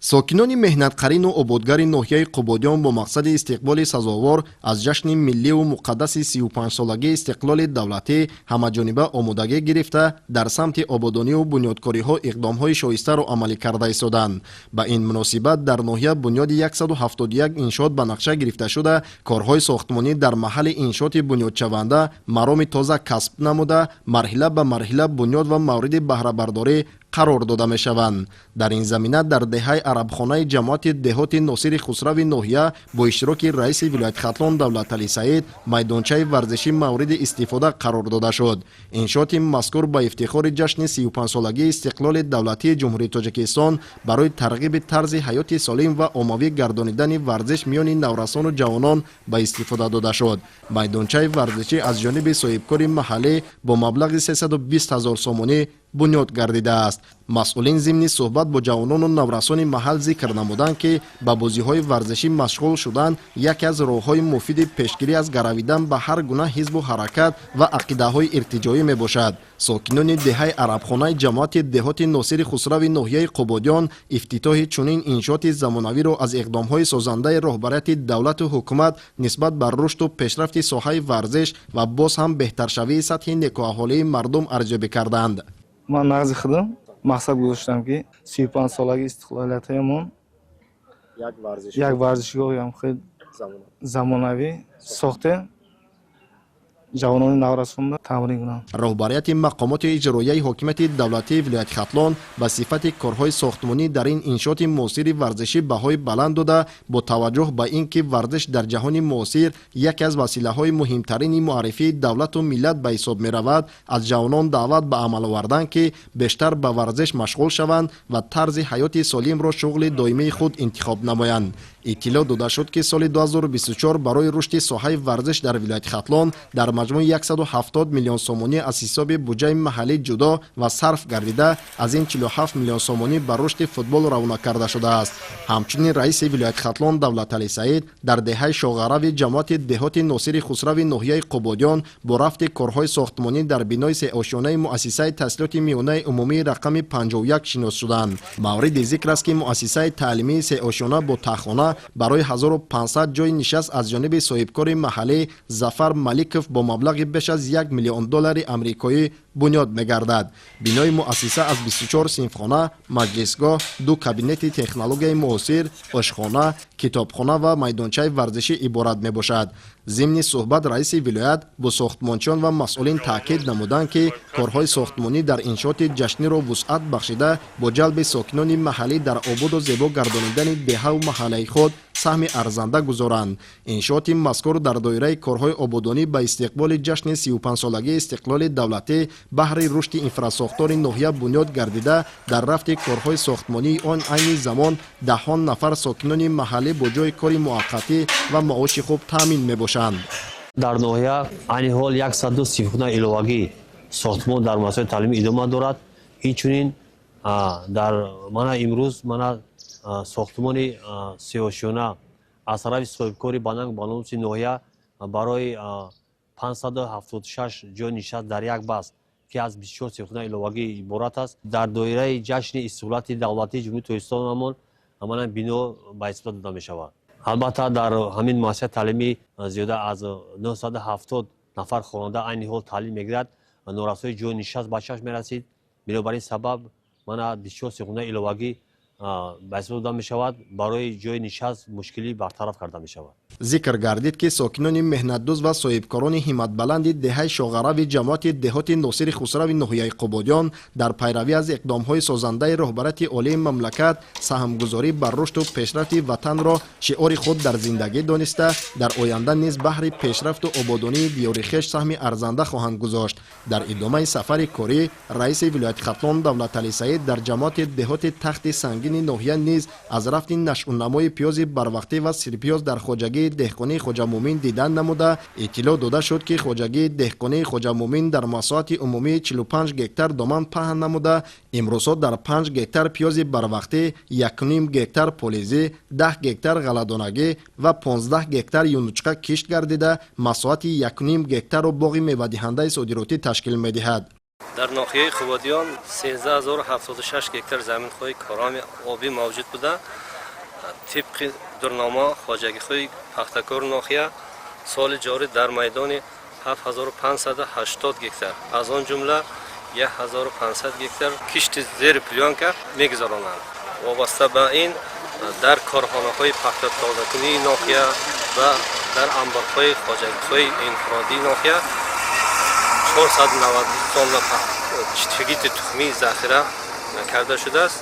Сокинони меҳнатқарину ободгари ноҳияи Қубодиён бо мақсади истиқболи сазовор аз ҷашни милливу муқаддаси 35-солагии истиқлоли давлатӣ ҳамаҷониба омодагӣ гирифта, дар самти ободониву бунёдкориҳо иқдомҳои шоистаро амалӣ карда истоданд. Ба ин муносибат дар ноҳия бунёди 171 иншоот ба нақша гирифта шуда, корҳои сохтмонӣ дар маҳалли иншооти бунёдшаванда мароми тоза касб намуда, марҳила ба марҳила бунёд ва мавриди баҳрабардорӣ қарор дода мешаванд. Дар ин замина дар деҳаи Арабхонаи ҷамоати деҳоти Носири Хусрави ноҳия бо иштироки раиси вилояти Хатлон Давлаталӣ Саид майдончаи варзишӣ мавриди истифода қарор дода шуд. Иншооти мазкур ба ифтихори ҷашни 35-солагии истиқлоли давлатии Ҷумҳурии Тоҷикистон барои тарғиби тарзи ҳаёти солим ва оммавӣ гардонидани варзиш миёни наврасону ҷавонон ба истифода дода шуд. Майдончаи варзишӣ аз ҷониби соҳибкори маҳаллӣ бо маблағи 320 ҳазор сомонӣ бунёд гардидааст. Масъулин зимни суҳбат бо ҷавонону наврасони маҳал зикр намуданд, ки ба бозиҳои варзишӣ машғул шудан яке аз роҳҳои муфиди пешгирӣ аз гаравидан ба ҳар гуна ҳизбу ҳаракат ва ақидаҳои иртиҷоӣ мебошад. Сокинони деҳаи Арабхонаи ҷамоати деҳоти Носири Хусрави ноҳияи Қубодиён ифтитоҳи чунин иншооти замонавиро аз иқдомҳои созандаи роҳбарияти давлату ҳукумат нисбат ба рушду пешрафти соҳаи варзиш ва боз ҳам беҳтаршавии сатҳи некуаҳолии мардум арзёбӣ карданд. Ман нағзи худам мақсад гузоштам, ки 35-солагии истиқлолиятаямон як варзишгоҳам хеле замонавӣ сохтем, ҷавонони наврасонро тамрин кунанд. Роҳбарияти мақомоти иҷроияи ҳокимияти давлатии вилояти Хатлон ба сифати корҳои сохтмонӣ дар ин иншооти муосири варзишӣ баҳои баланд дода, бо таваҷҷӯҳ ба ин ки варзиш дар ҷаҳони муосир яке аз василаҳои муҳимтарини муаррифии давлату миллат ба ҳисоб меравад, аз ҷавонон даъват ба амал оварданд, ки бештар ба варзиш машғул шаванд ва тарзи ҳаёти солимро шуғли доимии худ интихоб намоянд. Иттилоъ дода шуд, ки соли 2024 барои рушди соҳаи варзиш дар вилояти Хатлон дар маҷмӯи 170 миллион сомонӣ аз ҳисоби буҷаи маҳаллӣ ҷудо ва сарф гардида, аз ин 47 миллион сомонӣ ба рушди футбол равона карда шудааст. Ҳамчунин раиси вилояти Хатлон Давлаталӣ Саид дар деҳаи Шоғарави ҷамоати деҳоти Носири Хусрави ноҳияи Қубодиён бо рафти корҳои сохтмонӣ дар бинои сеошёнаи муассисаи таҳсилоти миёнаи умумии рақами 51 шинос шуданд. Мавриди зикр аст, ки муассисаи таълимии сеошёна бо таҳхона барои 1500 ҷойи нишаст аз ҷониби соҳибкори маҳаллӣ Зафар Маликов бо маблағи беш аз 1 миллион доллари амрикоӣ бунёд мегардад. Бинои муассиса аз 24 синфхона, маҷлисгоҳ, ду кабинети технологияи муосир, ошхона, китобхона ва майдончаи варзишӣ иборат мебошад. Зимни суҳбат раиси вилоят бо сохтмончиён ва масъулин таъкид намуданд, ки корҳои сохтмонӣ дар иншооти ҷашниро вусъат бахшида, бо ҷалби сокинони маҳаллӣ дар ободу зебо гардонидани деҳаву маҳаллаи худ саҳми арзанда гузоранд. Иншооти мазкур дар доираи корҳои ободонӣ ба истиқболи ҷашни 35-солагии истиқлоли давлатӣ баҳри рушди инфрасохтори ноҳия бунёд гардида, дар рафти корҳои сохтмонии он айни замон даҳон нафар сокинони маҳаллӣ бо ҷойи кори муваққатӣ ва маоши хуб таъмин мебошанд. Дар ноҳия айни ҳол 102 синфхона иловагӣ сохтмон дар муассисаи таълимӣ идома дорад. Инчунин дар мана имрӯз мана сохтмони сеошёна аз тарафи соҳибкори бананг ба номуси ноҳия барои 576 ҷои нишаст дар як баст, ки аз 24 синфхона иловагӣ иборат аст, дар доираи ҷашни истиқлолияти давлатии Ҷумҳурии Тоҷикистонамон мана бино ба истифода дода мешавад. Албатта, дар ҳамин муассисаи таълимӣ зиёда аз 970 нафар хонанда айни ҳол таълим мегирад. Норасоии ҷои нишаст ба чашм мерасид. Бинобар ин сабаб мана 24 синфхонаи иловагӣ ба истифода дода мешавад, барои ҷои нишаст мушкилӣ бартараф карда мешавад. Зикр гардид, ки сокинони меҳнатдӯст ва соҳибкорони ҳимматбаланди деҳаи Шоғарави ҷамоати деҳоти Носири Хусрави ноҳияи Қубодиён дар пайравӣ аз иқдомҳои созандаи роҳбарияти олии мамлакат саҳмгузорӣ бар рушду пешрафти ватанро шиори худ дар зиндагӣ дониста, дар оянда низ баҳри пешрафту ободонии диёри хеш саҳми арзанда хоҳанд гузошт. Дар идомаи сафари корӣ раиси вилояти Хатлон Давлаталӣ Саид дар ҷамоати деҳоти Тахти Сангини ноҳия низ аз рафти нашъунамои пиёзи барвақтӣ ва сирпиёз дар хоҷагии деҳқонии Хоҷамӯмин дидан намуда, иттилоъ дода шуд, ки хоҷагии деҳқонии Хоҷамӯмин дар масоҳати умумии 45 гектар доман паҳн намуда, имрӯзҳо дар 5 гектар пиёзи барвақтӣ, 1,5 гектар полизӣ, 10 гектар ғалладонагӣ ва 15 гектар юнучқа кишт гардида, масоҳати 1,5 гектарро боғи мевадиҳандаи содиротӣ ташкил медиҳад. Дар ноҳияи Қубодиён 13076 гектар заминҳои короми обӣ мавҷуд буда, тибқи дурнома хоҷагиҳои пахтакори ноҳия соли ҷорӣ дар майдони 7580 гектар, аз он ҷумла 1500 гектар кишти зери плёнка мегузаронанд. Вобаста ба ин дар корхонаҳои пахтатозакунии ноҳия ва дар анборҳои хоҷагиҳои инфиродии ноҳия 490 тонна чигити тухмӣ захира карда шудааст.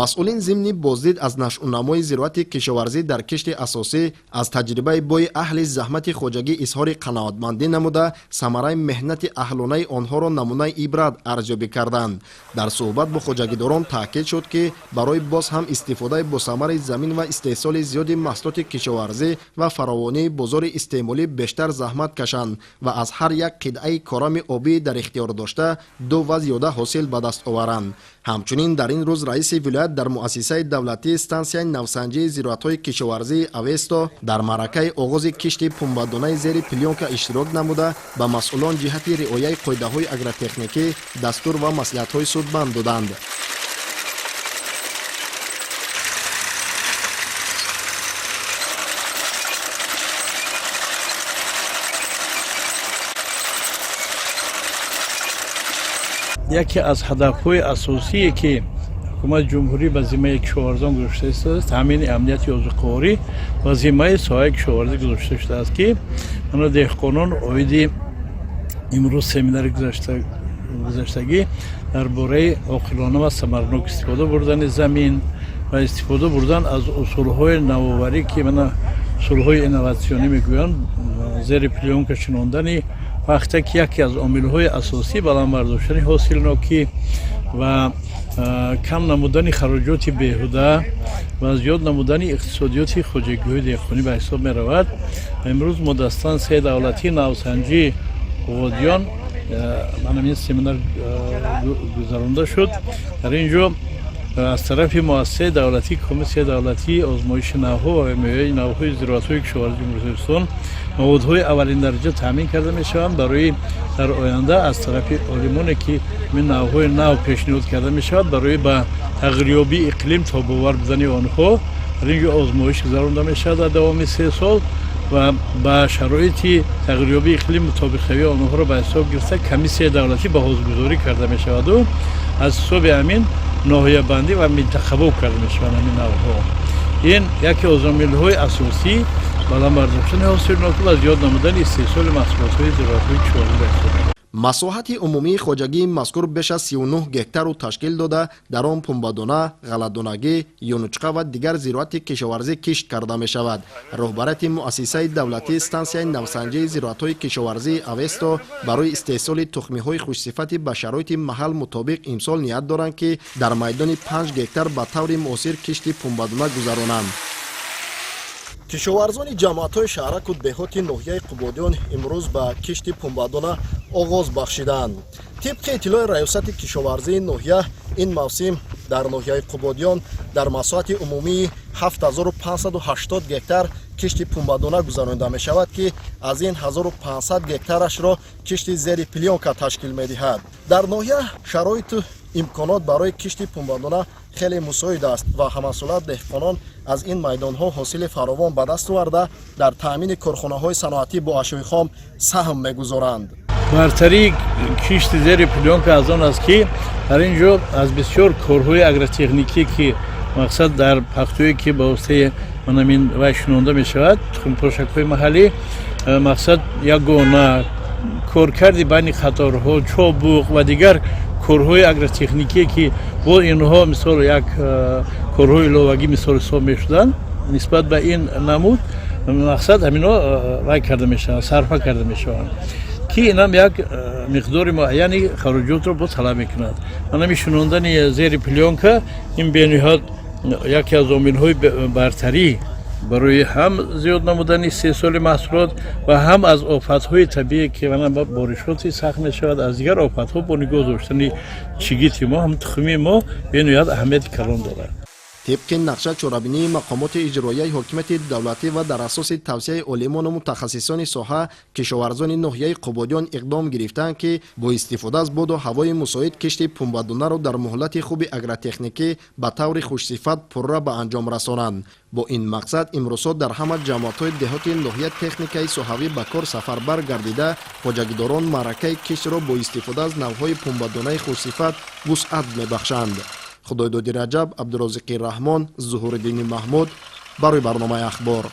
Масъулин зимни боздид аз нашъунамои зироати кишоварзӣ дар кишти асосӣ аз таҷрибаи бои аҳли заҳмати хоҷагӣ изҳори қаноатмандӣ намуда, самараи меҳнати аҳлонаи онҳоро намунаи ибрат арзёбӣ карданд. Дар суҳбат бо хоҷагидорон таъкид шуд, ки барои боз ҳам истифодаи босамари замин ва истеҳсоли зиёди маҳсулоти кишоварзӣ ва фаровонии бозори истеъмолӣ бештар заҳмат кашанд ва аз ҳар як қитъаи корами обӣ дар ихтиёр дошта ду ва зиёда ҳосил ба даст оваранд. Ҳамчунин дар ин рӯз раиси вилоят дар муассисаи давлатии стансияи навсанҷии зироатҳои кишоварзии Авесто дар маъракаи оғози кишти пунбадонаи зери плёнка иштирок намуда, ба масъулон ҷиҳати риояи қоидаҳои агротехникӣ дастур ва маслиҳатҳои судманд доданд. Яке аз ҳадафҳои асосие, ки ҳукумати ҷумҳурӣ ба зиммаи кишоварзон гузошта истодааст, таъмини амнияти озуқаворӣ ва зиммаи соҳаи кишоварзӣ гузошта шудааст, ки мана деҳқонон оиди имрӯз семинари гузаштагӣ дар бораи оқилона ва самарнок истифода бурдани замин ва истифода бурдан аз усулҳои навоварӣ, ки мана усулҳои инноватсионӣ мегӯянд, зери плёнка шинондани пахта, ки яке аз омилҳои асосӣ баланд бардоштани ҳосилнокӣ ва кам намудани хароҷоти беҳуда ва зиёд намудани иқтисодиёти хоҷагиҳои деҳқонӣ ба ҳисоб меравад. Имрӯз мо дар стансияи давлатии навсанҷии Қубодиён манам ин семинар гузаронда шуд. Дар ин ҷо аз тарафи муассисаи давлатии комиссияи давлатии озмоиши навҳо ва меъёри навҳои зироатҳои кишоварзии Ҷумҳурии Тоҷикистон маводҳои аввалин дараҷа таъмин карда мешаванд барои дар оянда аз тарафи олимоне, ки ин навҳои нав пешниҳод карда мешавад, барои ба тағйирёбии иқлим тобовар будани онҳо дар ин ҷо озмоиш гузаронда мешавад дар давоми 3 сол ва ба шароити тағйирёбии иқлим мутобиқшавии онҳоро ба ҳисоб гирифта комиссияи давлатӣ баҳосгузорӣ карда мешаваду аз ҳисоби ҳамин ноҳиябандӣ ва минтақабоб карда мешаванд ҳамин навҳо. Ин яке аз омилҳои асосӣ баланд бардоштани ҳосилнокӣ ва зиёд намудани истеҳсоли маҳсулотҳои зироатҳои кишоварзӣ ба ҳисоб меравад. Масоҳати умумии хоҷагии мазкур беш аз 39 гектарро ташкил дода, дар он пунбадона, ғалладонагӣ, юнучқа ва дигар зироати кишоварзӣ кишт карда мешавад. Роҳбарияти муассисаи давлатии стансияи навсанҷии зироатҳои кишоварзии Авесто барои истеҳсоли тухмиҳои хушсифати ба шароити маҳал мутобиқ имсол ният доранд, ки дар майдони 5 гектар ба таври муосир кишти пунбадона гузаронанд. Кишоварзони ҷамоатҳои шаҳраку деҳоти ноҳияи Қубодиён имрӯз ба кишти пунбадона оғоз бахшиданд. Тибқи иттилои раёсати кишоварзии ноҳия, ин мавсим дар ноҳияи Қубодиён дар масоҳати умумии 7580 гектар кишти пунбадона гузаронида мешавад, ки аз ин 1500 гектарашро кишти зери плёнка ташкил медиҳад. Дар ноҳия шароиту имконот барои кишти пунбадона хеле мусоид аст ва ҳамасола деҳқонон аз ин майдонҳо ҳосили фаровон ба даст оварда, дар таъмини корхонаҳои саноатӣ бо ашёи хом саҳм мегузоранд. Бартарии кишти зери плёнка аз он аст, ки дар ин ҷо аз бисёр корҳои агротехникӣ, ки мақсад дар пахтое, ки ба воситаи манамин вай шинонда мешавад, тухмпошакҳои маҳаллӣ, мақсад ягона коркарди байни қаторҳо, чобуқ ва дигар корҳои агротехникие, ки бо инҳо мисол як корҳои иловагӣ мисол ҳисоб мешуданд, нисбат ба ин намуд мақсад ҳамино вай карда мешаванд, сарфа карда мешаванд, ки инам як миқдори муайяни хароҷотро бо талаб мекунад. Манами шинондани зери плёнка ин бениҳоят яке аз омилҳои бартарӣ барои ҳам зиёд намудани истеҳсоли маҳсулот ва ҳам аз офатҳои табиие, ки боришоти сахт мешавад, аз дигар офатҳо бо нигоҳ доштани чигити мо, ҳам тухмии мо бениҳоят аҳамияти калон дорад. Тибқи нақша чорабинии мақомоти иҷроияи ҳокимияти давлатӣ ва дар асоси тавсияи олимону мутахассисони соҳа, кишоварзони ноҳияи Қубодиён иқдом гирифтаанд, ки бо истифода аз боду ҳавои мусоид кишти пумбадонаро дар муҳлати хуби агротехникӣ ба таври хушсифат пурра ба анҷом расонанд. Бо ин мақсад имрӯзҳо дар ҳама ҷамоатҳои деҳоти ноҳия техникаи соҳавӣ ба кор сафарбар гардида, хоҷагидорон маъракаи киштро бо истифода аз навъҳои пумбадонаи хушсифат вусъат мебахшанд. Худойдоди Раҷаб, Абдурозиқи Раҳмон, Зуҳуриддини Маҳмуд барои барномаи «Ахбор».